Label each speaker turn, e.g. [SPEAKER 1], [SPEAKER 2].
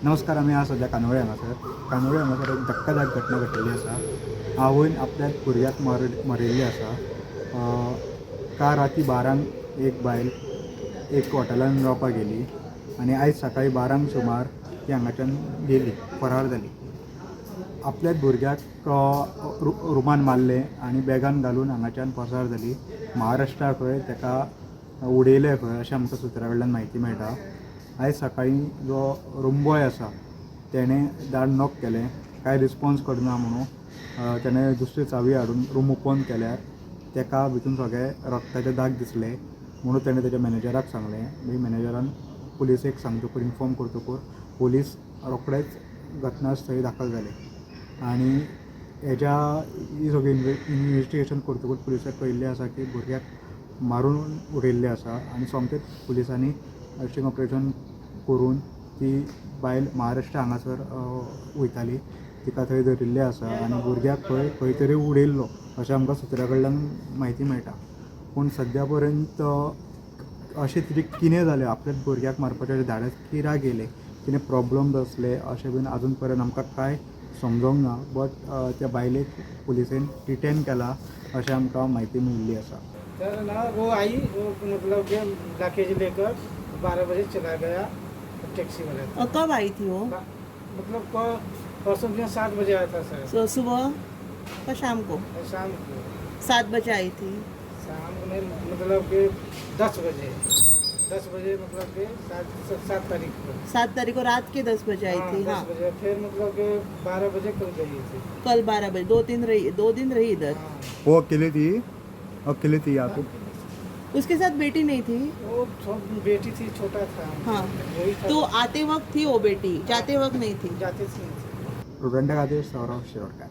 [SPEAKER 1] नमस्कार, आमी आसा सद्या कांदोळे हांगासर. कांदोळे हांगासर एक धक्कादायक घटना घटिल्ली आसा. आवयन आपल्या भुरग्याक मारिल्ली आसा. काल राती 12क एक बायल एक हॉटेलान रावपाक गेली आनी आयज सकाळीं 12क सुमार ती हांगाच्यान गेली, फरार जाली. आपल्याच भुरग्याक रुमान मारलें आनी बॅगान घालून हांगाच्यान पसार जाली. महाराष्ट्रा खंय ताका उडयलें खंय, अशें आमकां सुत्रा कडल्यान म्हायती मेळटा. आयज सकाळीं जो रूमबॉय आसा, तेणें दार नॉक केलें, कांय रिस्पोन्स करना म्हणून तेणें दुसरी चावी हाडून रूम ओपन केल्यार ताका भितून सगळे रक्ताचे दाग दिसले. म्हणून तेणें तेज्या मॅनेजराक सांगलें. मागीर मॅनेजरान पुलिसेक सांगतकूर, इन्फॉर्म करतकूर पोलीस रोखडेच घटनास्थळी दाखल जाले आनी हेज्या ही सगळी इन्वेस्टिगेशन करतकूच पुलिसाक कळिल्लें आसा की भुरग्याक मारून उडयल्लें आसा. आनी सोमतेच पुलिसांनी सर्चींग ऑपरेशन करून ती बायल महाराष्ट्र हांगासर वयताली, तिका थंय धरिल्लें आसा आनी भुरग्याक खंय खंय तरी उडयल्लो अशें आमकां सुत्रा कडल्यान म्हायती मेळटा. पूण सद्या पर्यंत अशें तिजें कितें जालें, आपल्याच भुरग्याक मारपाचें धाडस कित्याक येयलें, कितें प्रॉब्लम्स आसले, अशें बीन आजून पर्यंत आमकां कांय समजोंक ना. बट त्या बायलेक पुलिसेन डिटेन केला अशें आमकां म्हायती मेळिल्ली आसा.
[SPEAKER 2] सर ना, वो आई, वो मतलब के लगेज लेकर 12 बजे चला गया टैक्सी वाला।
[SPEAKER 3] और कब आई थी वो?
[SPEAKER 2] मतलब परसों दिन 7 बजे आया था सर।
[SPEAKER 3] तो सुबह का शाम को?
[SPEAKER 2] शाम को।
[SPEAKER 3] 7 बजे आई थी?
[SPEAKER 2] शाम को नहीं, मतलब कि 10 बजे, 10 बजे, मतलब कि 7 तारीख को।
[SPEAKER 3] 7 तारीख को रात के 10 बजे आई
[SPEAKER 2] हाँ,
[SPEAKER 3] थी?
[SPEAKER 2] दस बजे, फिर मतलब कि 12 बजे कल गई थी।
[SPEAKER 3] कल 12 बजे। 2 दिन रही, 2 दिन रही इधर।
[SPEAKER 2] हाँ।
[SPEAKER 1] वो अकेले थी, अकेले थी यहाँ पे?
[SPEAKER 3] उसके साथ बेटी नहीं थी?
[SPEAKER 2] वो बेटी थी, छोटा था। वही था।
[SPEAKER 3] तो आते वक्त थी वो बेटी, जाते वक्त नहीं थी?
[SPEAKER 2] जाते थी।
[SPEAKER 1] प्रुडंटा खातीर सौरभ शिरोडकर.